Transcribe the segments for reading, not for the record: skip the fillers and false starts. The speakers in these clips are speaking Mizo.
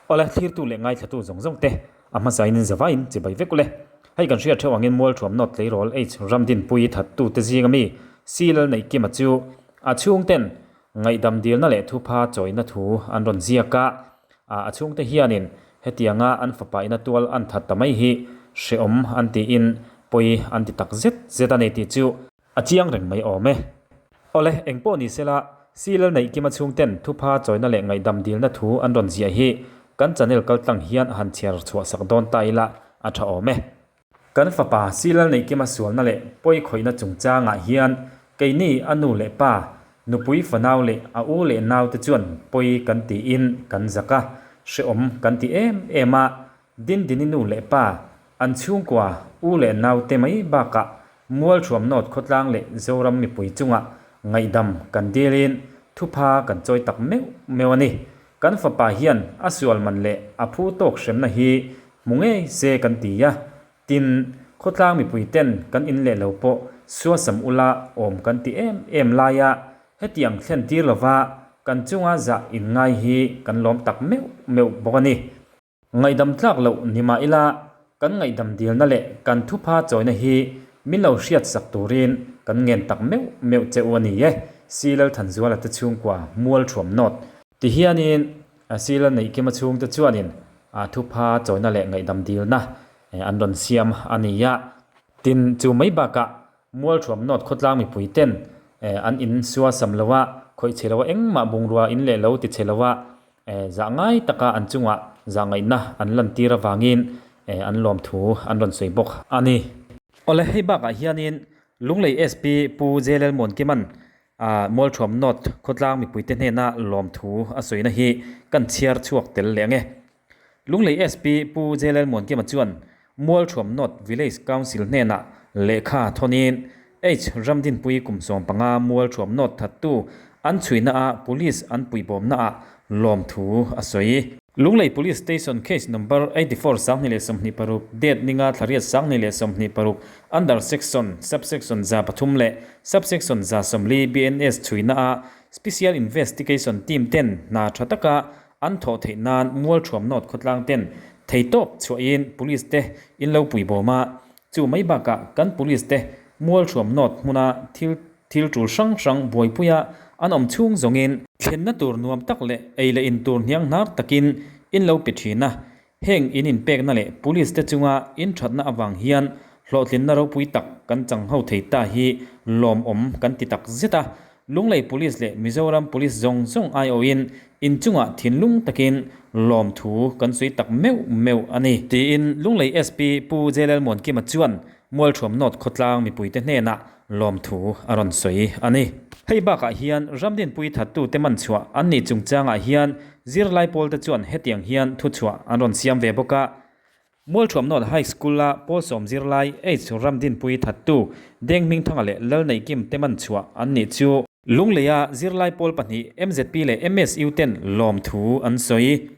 Awle, thlirtu leh ngaithlatu zawng zawng te a hmasain in zavaiin chibai vek ule. Hei kan hriat theuh angin Mualthuam North tleirawl H Ramdinpui thattu te zinga mi C Lalneihkima chu a chhungten ngaihdam dilna leh thupha chawina thu an rawn ziak a, a chhungte hianin hetianga an fapa ina tual an that ta mai hi hrehawm an tiin pawi an ti tak zet zet a ni tih chu A chiang reng mai awm e. Awle, engpawh ni sela, Silal Neihkima chhungten thupha chawina leh ngaihdam dilna thu an rawn ziah hi kan channel kaltlang hian a han chhiar chhuah sak dawn ta ila a tha awm e. Kan fapa Silal Neihkima sualna leh pawi khawihna chungchangah hian keini a nu leh pa, nupui fanau leh a u leh naute chuan pawi kan tiin kan zak a, hrehawm kan ti em em a, Dindini nu leh pa, an chhungkua, u leh naute mai bakah Mualthuam North khawtlang leh Zoram mipui chungah ngaihdam kan dilin thupha kan chawi tak meuh meuh a ni. Kan fapa hian a sual man leh a phu tawk hremna hi hmu ngei se kan ti a, tin, khawtlang mipui ten kan in leh lo pawh suasam ula awm kan ti em em laia hetiang thlen tir lova kan chunga zah inngai hi kan lawm tak meuh meuh bawk a ni. Ngaihdam tlak loh ni mah ila, kan ngaihdam dilna leh kan thupha chawina hi min lo hriat sak turin kan ngen tak meuh meuh che u a ni e, Si Lalthanzuala te chhungkua Mualthuam North. Ti hianin Si Lalneihkima chhungte chuanin thupha chawina leh ngaihdam dilna an rawn siam a ni a. Tin, chu mai bakah Mualthuam North khawtlang mipui ten an in suasam lo a, khawih chhe lo a engmah bungrua in leh lo ti chhe lo a, Zah ngai taka an chungah zah ngaihna an lantir avangin an lawmthu an rawn sawi bawk a ni. Awle, hei bakah hianin Lunglei SP Pu J Lalmuankima'n Mualthuam North khawtlang mipuite hnena lawmthu a sawina hi kan chhiar chhuak tel leh ang e. Lunglei SP Pu J Lalmuankima chuan Mualthuam North Village Council hnenah lehkha thawnin H Ramdinpui kum 15 Mualthuam North thattu an chhuinaah Police an puihbawmnaah lawmthu a sawi. Lunglei Police Station Case Number 84 2026 Date ninga thlariat 2026 Under Section, Sub-Section 3 leh Sub-Section 40 BNS chhuinaah Special Investigation Team ten hna tha taka An thawh theih nan Mualthuam North khawtlang ten theitawp chhuahin Police te in lo pui bawm a, chu mai bakah kan Police te Mualthuam North hmuna thil thil tul hrang hrang buaipuia an awm chhung zawngin thlenna tur nuam tak leh ei leh in tur hniang hnar takin in lo pe thin a, Heng in inpekna leh Police te chunga inthatna avang hian hlawhtlinna ropui tak kan chang ho thei ta hi lawmawm kan ti tak zet a. Lunglei Police leh Mizoram Police zawng zawng aiawhin inchungah thinlung takin lawmthu kan sawi tak meuh meuh a ni, tiin Lunglei SP Pu J Lalmuankima chuan Mualthuam North khawtlang mipuite hnenah lawmthu a rawn sawi a ni. Hei bakah hian Ramdinpui thattute man chhuah an nih chungchangah hian zirlai pawlte chuan hetiang hian thuchhuah an rawn siam ve bawk a. Mualthuam North High School-a pawl sawm zirlai H Ramdinpui thattu Deng Hmingthanga leh Lalneihkim te man chhuah an nih chu Lungleia zirlai pawl pahnih MZP leh MSU ten lawmthu an sawi.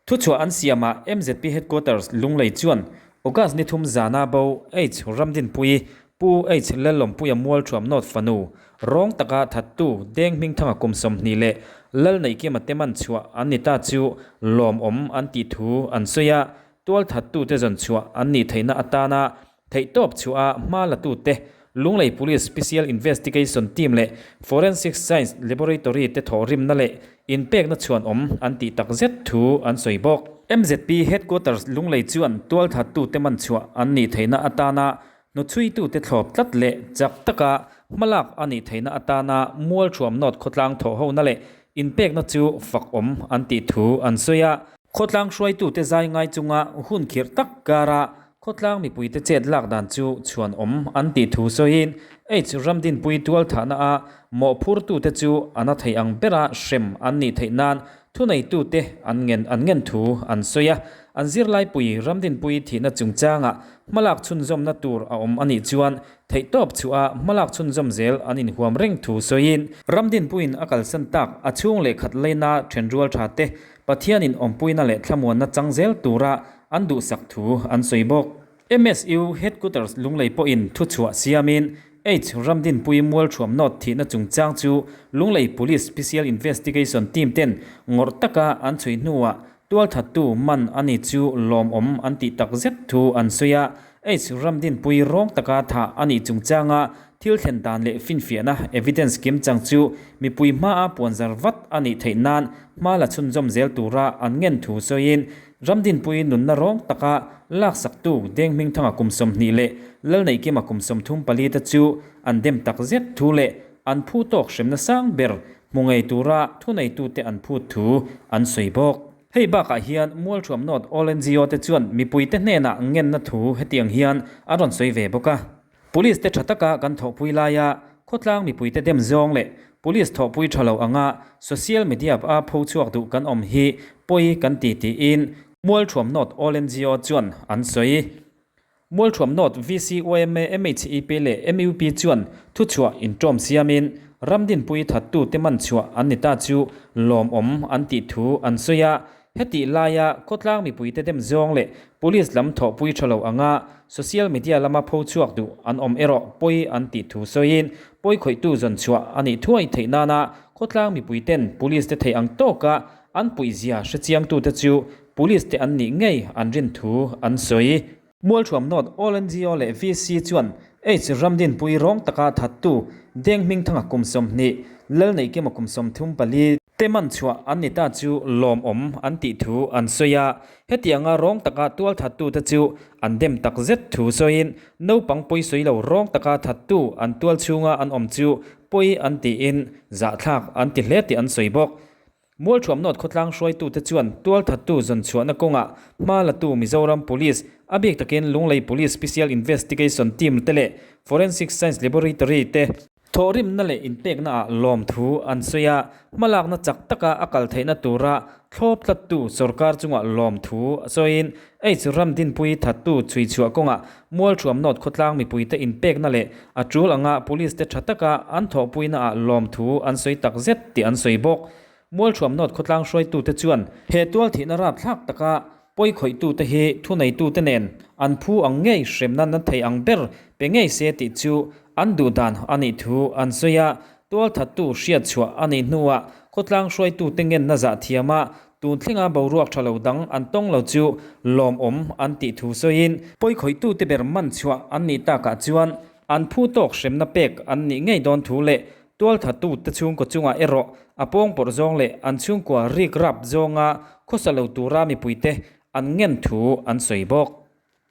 Thuchhuah an siamah MZP Headquarters Lunglei chuan August ni thum zana bo H Ramdinpui, Pu H Lallawmpuia Mualthuam North fanu, rawng taka thattu Deng Hmingthanga kum 20 leh Lalneihkima te man chhuah an ni ta chu lawmawm an tih thu an sawi a, tual thattute zawn chhuah an nih theihna atana Theihtawp chhuah a hma latute Lunglei Police Special Investigation Team leh Forensic Science Laboratory te thawhrimna leh inpekna chhuanawm an tih tak zet thu an sawi bawk. MZP Headquarters Lunglei chuan tualthattute man chhuah an nih theihna atana hnuchhuitute thlawp tlat leh chak taka hmalak a nih theihna atana Mualthuam North khawtlang thawhhona leh inpekna chu fakawm an tih thu an sawi a. Khawtlang hruaitute zai ngai chunga hun khirh tak kara Khawtlang mipuite chet lak dan chu chhuanawm an tih thu sawiin H Ramdinpui tualthahna a mawhphurtute chu a na thei ang bera hrem an nih theih nan thuneitute an ngen an ngen thu an sawi a. An zirlaipui Ramdinpui thihna chungchangah hmalak chhunzawmna tur a awm a nih chuan theihtawp chhuah a hmalak chhunzawm zel an inhuam reng thu sawiin Ramdinpuiin a kalsan tak a chhung leh khat leina thenrual tha te Pathianin awmpuina leh thlamuanna chang zel tura an duhsak thu an sawi bawk. MSU Headquarters Lunglei pawhin thuchhuah siamin H Ramdinpui Mualthuam North thihna chungchang chu Lunglei Police Special Investigation Team ten ngawrh taka an chhui hnuah Tualthattu man a ni chu lawmawm an tih tak zet thu an sawi a, H Ramdinpui rawng taka thah a nih chungchanga thil thlen dan leh finfiahna, evidence, kimchang chu mipui hmaa puanzar vat a nih theih nan hma la chhunzawm zel tura an ngen thu sawiin Ramdinpui nunna rawng taka laksaktu Denghmingthanga kum 20 leh Lalneihkima kum 34 te chu an dem tak zet thu leh an phu tawk hremna sang ber Hmu ngei tura thuneitute an phut thu an sawi bawk. Hei bakah hian Mualthuam North All NGO te chuan mipuite hnenah ngenna thu hetiang hian an rawn sawi ve bawk a. Police te tha taka kan thawhpui laia khawtlang mipuite dem zawng leh Police thawhpui tha lo anga social media a pho chhuak duh kan awm hi pawi kan ti tiin Mualthuam North All NGO chuan an sawi. Mualthuam North VCYMA, MHEP leh MUP chuan thuchhuah inṭawm siamin Ramdinpui thattute man chhuah an ni ta chu lawmawm an tih thu an sawi a. Hetih laia khawtlang mipuite dem zawng leh Police lam thawhpui ṭha lo anga social media lama pho chhuak duh an awm erawh pawi an tih thu sawiin pawi khawihtu zawn chhuah a nih thuai theih nana khawtlang mipuiten Police te theih ang tawka an puihzia hrechiangtute chu Police te an nih ngei an rin thu an sawi. Mualthuam North All NGO leh VC chuan H Ramdinpui rawng taka thattu Denghmingthanga kum 20, Lalneihkima kum 34, te man chhuah an ni ta chu lawmawm an tih thu an sawi a. Hetianga rawng taka tual thattute chu an dem tak zet thu sawiin naupang pawisawi lo rawng taka thattu an tual chhunga an awm chu pawi an tiin zahthlak an ti hle tih an sawi bawk. Mualthuam North khawtlang hruaitute chuan tualthattu zawn chhuahna kawngah hma latu Mizoram Police, a bik takin Lunglei Police Special Investigation Team te leh Forensic Science Laboratory te thawhrimna leh inpeknaah lawmthu an sawi a, hmalakna chak taka a kal theihna tura thlawp tlattu sorkar chungah lawmthu sawiin H Ramdinpui thattu chhui chhuah kawngah Mualthuam North khawtlang mipuite inpekna leh a tul anga Police te tha taka an thawhpuinaah lawmthu an sawi tak zet tih an sawi bawk. Mualthuam North khawtlang hruaitute chuan he tual thihna rapthlak taka pawi khawihtute hi thuneitute nen an phu ang ngei hremna na thei ang ber pe ngei se tih chu an duh dan a nih thu an sawi a, tual thattu hriat chhuah a nih hnuah khawtlang hruaitute ngenna zah thiama Tun thlenga boruak tha lo dang an tawng lo chu lawmawm an tih thu sawiin, pawikhawih tute ber man chhuah an nih takah chuan an phu tawk hremna pek an nih ngei dawn thu leh tualthatute chhungkaw chungah erawh a pawngpawrh zawng leh an chhungkua rik rap zawnga khawsa lo tura mipuite an ngen thu an sawi bawk.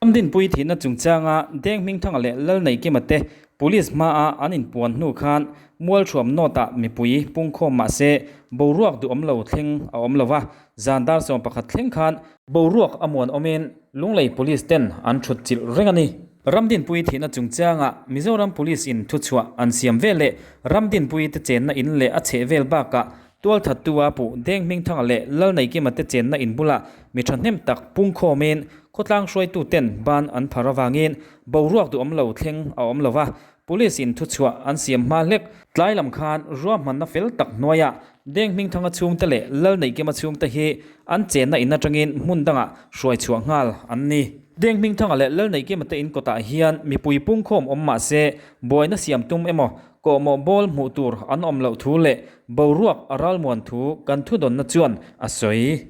Ramdinpui thihna chungchanga Denghmingthanga leh Lalneihkima te Police hmaa an inpuan hnu khan Mualthuam North-ah mipui pungkhawm mah se boruak duhawm lo thleng a awm lo va, zan dar 11 thleng khan boruak a muan awmin Lunglei Police ten an thut chilh reng a ni. Ramdinpui thihna chungchanga Mizoram Police in thuchhuah an siam vel leh Ramdinpui te chenna in leh a chhehvel bakah Tualthattu a puh Denghmingthanga leh Lalneihkima te chenna in bulah mi thahnem tak pungkhawmin khawtlang hruaituten ban an phar avangin boruak duhawm lo thleng a awm lo va, Police in thuchhuah an siam hma hlek. Tlai lam khan ruahmanna fel tak hnuaiah Denghmingthanga chhungte leh Lalneihkima chhungte hi an chenna in atangin hmun dangah hruai chhuah nghal an ni. Denghmingthanga leh Lalneihkima te in kawtah hian mipui pungkhawm awm mah se buaina siam tum emaw Kawhmawh bawl hmuh tur an awm loh thu leh boruak a ralmuan thu kan thudawnna chuan a sawi.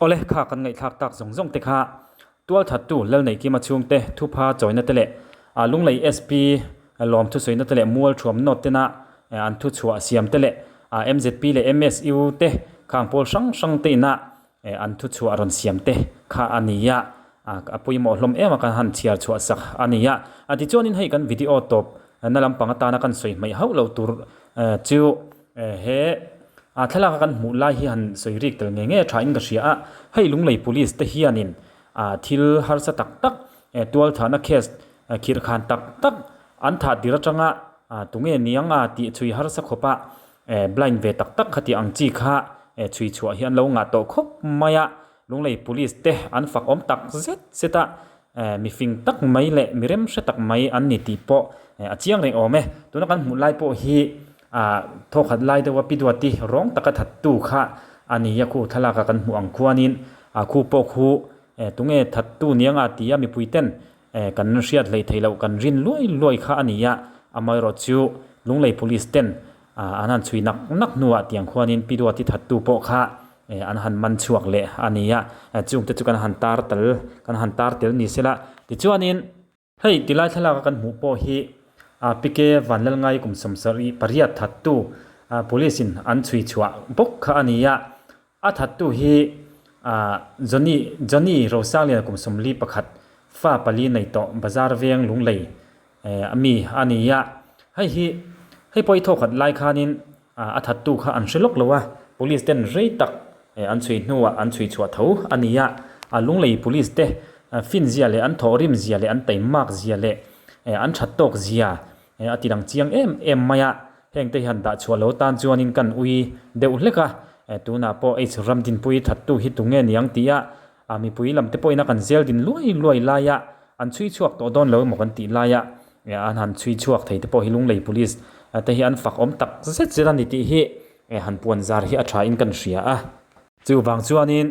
Awle, kha kan ngaihthlak tak zawng zawng te kha tualthattu Lalneihkima chhungte thupha chawina te leh Lunglei SP lawm thusawina te leh Mualthuam Note tena an thuchhuah siam te leh MZP leh MSU te khang pawl hrang hrang te ina an thuchhuah rawn siam te kha a ni a, a pawimawh hlawm em a kan han chhiar chhuah sak a ni a. Tichuanin hei kan video tawp na lampang atana kan sawi hmaih hauh lo tur chu he thlalak a kan hmuh lai hi han sawi rik tel nge nge tha in ka hria a. Hei Lunglei Police te hianin thil harsa tak tak tualthahna case khirhkhan tak tak an thah tir atanga tunge niang a tih chhui harsa khawpa Blind ve tak tak khati ang chi kha chhui chhuah hi an lo ngah tawh khawp mai a, Lunglei Police te an fak awm tak zet zet a, mi fing tak mai leh mi rem hre tak mai an ni tih pawh a chiang reng awm e. Tuna kan hmuh lai pawh hi thawkhat lai deuha pi duati rawng taka thattu kha a ni a, khu thlalaka kan hmuh ang khuanin khu pawh khu tunge thattu niang a ti a mipui ten Kan hriat hlei thei loh kan rin luai luai kha a ni a, amaherawh chu Lunglei Police ten an han chhui nak nak hnuah tiang khuanin Pi Duati thattu pawh kha An han man chhuak leh a ni a, chungte chu kan han tar tel kan han tar tel ni sela. Tichuanin hei tilai thlalak a kan hmuh pawh hi PK Vanlalngai kum sawmsarih pariat thattu police in an chhui chhuah bawk kha a ni a, a thattu hi Johnny Johnny Rosangliana kum 41 fa pali nei tawh bazar veng lunglei a mi a ni a, hei hi hei pawh i thawkhat lai khanin A thattu kha an hre lawk lo a, Police ten rei tak an chhui hnuah an chhui chhuah tho a ni a. A Lunglei Police te fin zia leh an thawhrim zia leh an taimak zia leh an that tawk zia a ti lang chiang em em mai a. Heng te hian dah chhuah lo tan chuanin kan ui deuh hlek a, tunah pawh H Ramdinpui thattu hi tunge niang tih a A mipui lam te pawhin a kan zel din luai luai laia an chhui chhuak tawh dawn lo emaw kan tih laia an han chhui chhuak thei te pawh hi Lunglei Police te hi an fak awm tak zet zet a ni tih hi han puan zar hi a tha in kan hria a. Chuvang chuanin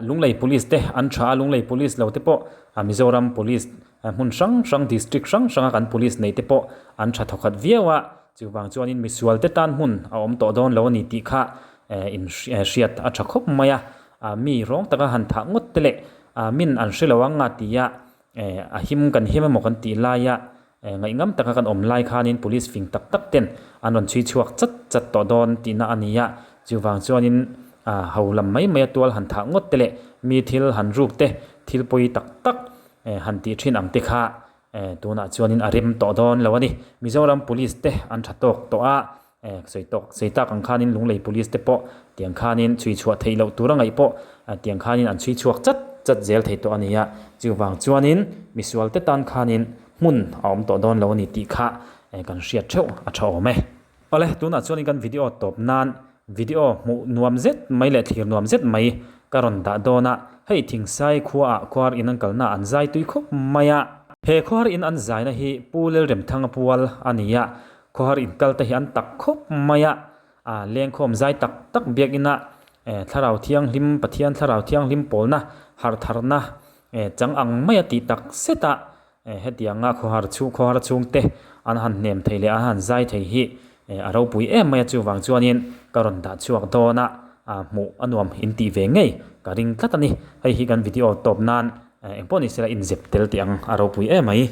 Lunglei Police te an tha a, Lunglei Police lo te pawh Mizoram Police hmun hrang hrang District hrang hranga kan Police nei te pawh an tha thawkhat viau a, chuvang chuanin misual te tan hmun a awm tawh dawn lo a ni tih kha in hriat a tha khawp mai a. A mi rawng taka han thah ngawt te leh a min an hre lo ang a tia a him kan him emaw kan tih laia ngaihngam taka kan awm lai khanin police fing tak tak ten an rawn chhui chhuak chat chat tawh dawn tihna a ni a. Chuvang chuanin a ho lam mai mai a tual han thah ngawt te leh mi thil han ruk te thil pawi tak tak han tih thin ang te kha tunah chuanin a rem tawh dawn lo a ni. Mizoram police te an tha tawk tawh a. Sawi tawk, sawi tak ang khanin Lunglei Police te pawh tiang khanin chhui chhuah theih loh tur a ngaih pawh tiang khanin an chhui chhuak chat chat zel thei tawh a ni a. Chuvang chuanin misual te tan khanin hmun a awm tawh dawn lo a ni tih kha kan hriat theuh a tha awm e. Awle, tunah chuanin kan video tawp nan video hmuh nuam zet mai leh thlir nuam zet mai ka rawn dah dawn a. Hei Thingsai khuaah khuar in an kalna an zai tui khawp mai a. He khuar in an zaina hi Pu Lalremthanga pual a ni a. Khawhar inkal te hi an tak khawp mai a, a lengkhawm zai tak tak biakina Thlarau Thianghlim, Pathian Thlarau Thianghlim pawlna harhtharna chang ang mai a tih tak zet a, hetianga khawhar chhung khawhar chhungte an han hnem thei leh an han zai thei hi a ropui em mai a, chuvang chuanin ka rawn dah chhuak dawn a, hmuh a nuam in tih ve ngei ka ring tlat a ni. Hei hi kan video tawp nan engpawh ni sela inzep tel tih ang a ropui em mai.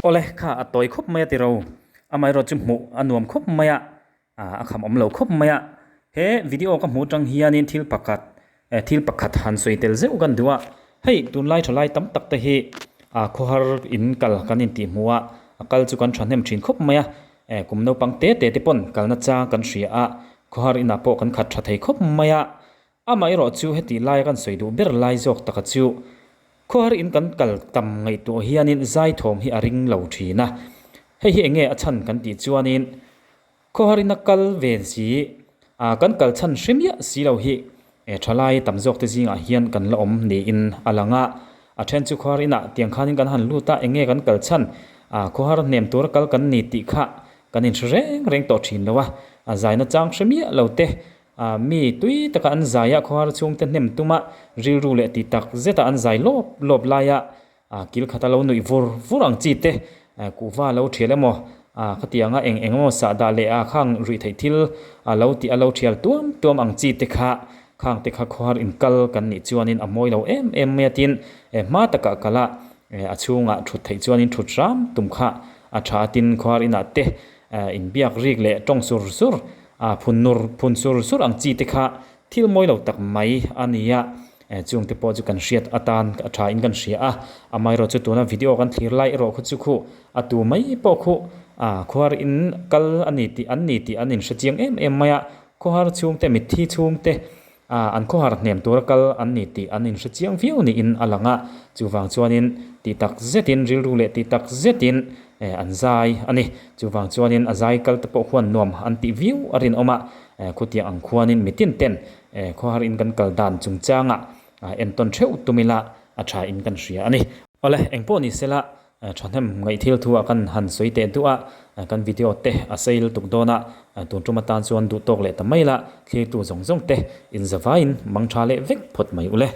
Awle, kha a tawi khawp mai a ti ro. Amaherawh chu hmuh a nuam khawp mai a, a kham awm lo khawp mai a. He video ka hmuh atang hianin thil pakhat thil pakhat han sawi tel zeuh kan duh a. Hei tunlai thalai tam tak te hi khawhar in kal kan intih hmuh a, a kal chu kan thahnem thin khawp mai a. Kum naupang te te te pawn kalna chang kan hria a, khawhar inah pawh kan khat tha thei khawp mai a. Amaherawh chu heti laia kan sawi duh ber lai zawk taka chu. Khawhar in kan kal tam ngaihtuah hianin zaithawm hi a ring lo thin a. Hei hi enge a chhan kan tih chuanin khawhar in a kal ve si a, kan kal chhan hre miah si lo hi thalai tam zawk te zingah hian kan la awm niin a lang a. A then chu khawhar inah tiang khanin kan han lut a, enge kan kal chhan a, khawhar hnem tura kal kan ni tih kha kan inhre reng reng tawh thin lo a, a zaina chang hre miah lo te A mi tui taka an zai a, khawhar chhungte hnem tuma rilru leh ti tak zeta an zai lawp lawp laia kil khata lo nuih vur vur ang chi te, kuhva lo thial emaw, khatianga eng eng emaw sahdah leh a khang ruih theih thil a lo tih a lo thial tuam tuam ang chi te kha, khang te kha khawhar inkal kan nih chuanin a mawi lo em em mai a tin hma takah kal a, a chhungah thut theih chuanin thut hram tum kha a tha a tin khawhar inah te inbiak rik leh tawng sur sur A phun nur phun sur sur ang chi te kha thil mawi lo tak mai a ni a, chung te pawh chu kan hriat atan a tha in kan hria a, amaherawh chu tuna video kan thlir lai erawh kha chu khu a tu mai pawh khu a khuar in kal a ni tih an ni tih an inhre chiang em em mai a, khawhar chhungte mitthi chhungte A, an khawhar hnem tura kal an ni tih an inhre chiang viau niin a lang a, chuvang chuanin tih tak zetin rilru leh tih tak zetin an zai a ni. Chuvang chuanin a zai kal te pawh khuan nuam an tih viau a rinawm a, khutiang ang khuanin mitin ten khawhar in kan kal dan chungchangah entawn theuh tum ila a tha in kan hria a ni. Awle, engpawh ni sela Thahnem ngaih thil thu ah kan han sawi teh duh a, kan video te a sei lutuk dawn a, tun tum atan chuan duh tawk leh ta mai la, thlirtu zawng zawng te inzavaiin mang tha leh vek phawt mai ule.